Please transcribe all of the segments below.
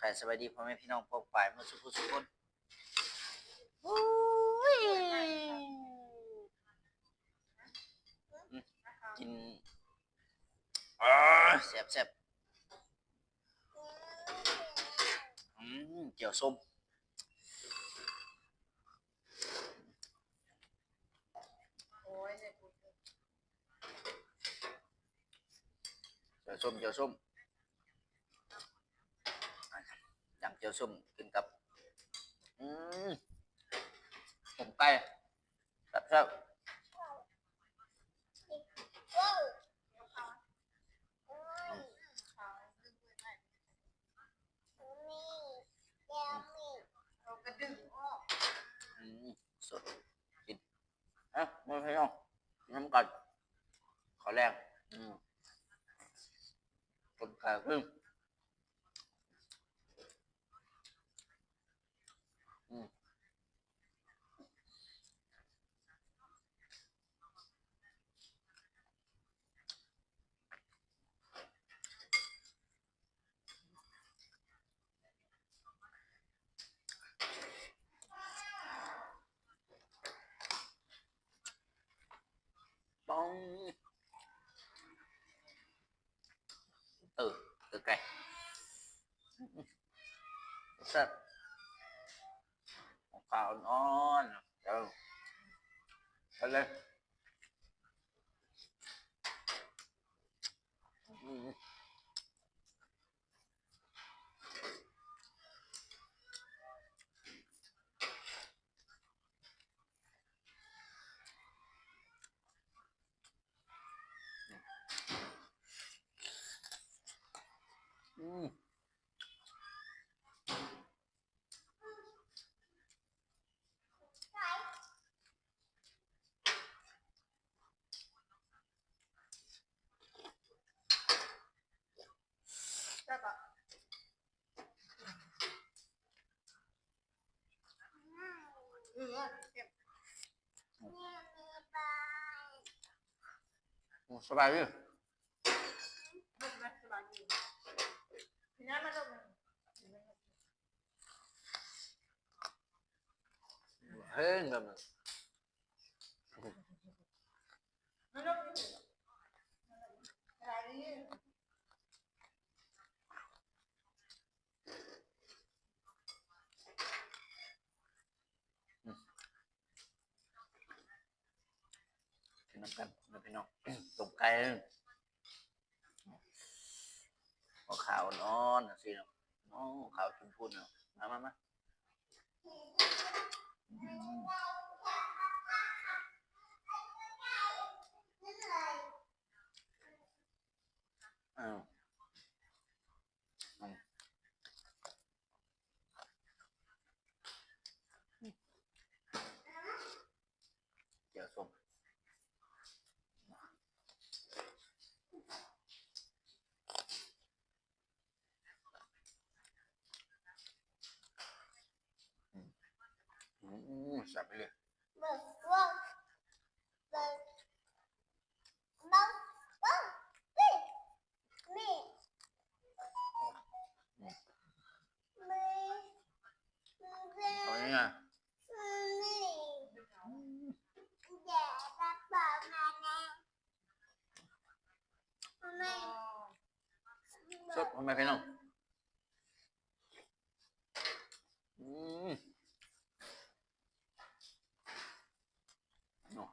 ກາຍສະບາຍດີພໍ່ແມ່ພີ່ນ້ອງປ້ອງປາຍໝົດສູ່ຜູ້ສູ່ຄົນ. ໂອ້ຍ ອືມ ກິນ ອາ ແຊບໆ. ອືມ ແຈ່ວສົ້ມ. ແຈ່ວສົ້ມ ແຈ່ວສົ້ມ ຈ້ຳແຈ່ວສົ້ມກິນກັບ ອືມ ຕົ້ມໄກ່ ແຊບໆ. ອືມ ສົດ ກິນ ເອົ້າ ມາພີ່ນ້ອງ ກິນນຳກັນ ເຂົ້າແລງ. ອືມ ຕົ້ມໄກ່ ອືມ ອືມ ປອງ ເອີ ເອີ ໄກ່ ແຊບ ຂາວອ່ອນໆ ເອີ ເອົາເລີຍ. ອືມ ສະບາຍດີ ເຮີ້ຍ ກິນນຳກັນເດີພີ່ນ້ອງ ຕົ້ມໄກ່ ເອົາຂາວອ່ອນໆ ຈັ່ງຊີ້ເນາະ. ໂອ້ ຂາວຈຸ້ມພຸ້ນເນາະ ມາ ມາ ມາ. ແຈ່ວສົ້ມ ອືມ ແຊບອີ່ຫຼີ. ເອົາຫຍັງ? ສົດພໍ່ແມ່ພີ່ນ້ອງ. ອືມ ເນາະ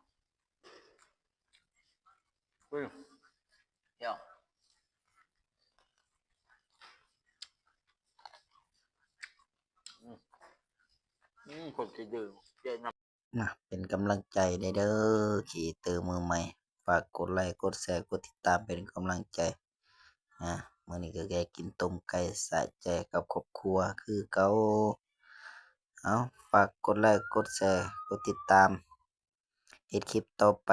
ເຮີ້ຍ ດຽວ ອືມ ອືມ ຄົນຊິດື່ມ ເຈນຳ. ມາເປັນກຳລັງໃຈແດ່ເດີ ຄຣີເອເຕີມືໃໝ່ ຝາກກົດໄລ ກົດແຊ ກົດຕິດຕາມເປັນກຳລັງໃຈ. ອາ ມື້ນີ້ກໍແຄ່ກິນຕົ້ມໄກ່ສະໃຈກັບຄອບຄົວຄືເກົ່າ. ເອົາ ຝາກກົດໄລ ກົດແຊ ກົດຕິດຕາມ ເຮັດຄລິບຕໍ່ໄປ.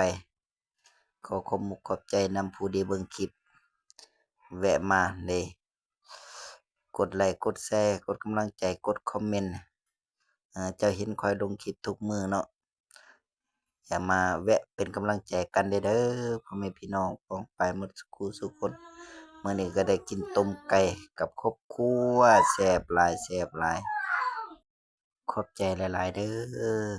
ຂໍຂອບມຸກຂອບໃຈນຳຜູ້ທີ່ເບິ່ງຄລິບ ແວະມາເດ້ ກົດໄລ ກົດແຊ ກົດກຳລັງໃຈ ກົດຄອມເມັນ. ເຈົ້າເຫັນຂ້ອຍລົງຄລິບທຸກມື້ເນາະ ຢ່າມາແວະເປັນກຳລັງໃຈກັນແດ່ເດີ ພໍ່ແມ່ພີ່ນ້ອງປ້ອງປາຍໝົດສູ່ຄູ່ສູ່ຄົນ. ມື້ນີ້ກໍໄດ້ກິນຕົ້ມໄກ່ກັບຄອບຄົວ ແຊບຫຼາຍ ແຊບຫຼາຍ. ຂອບໃຈຫຼາຍໆເດີ້.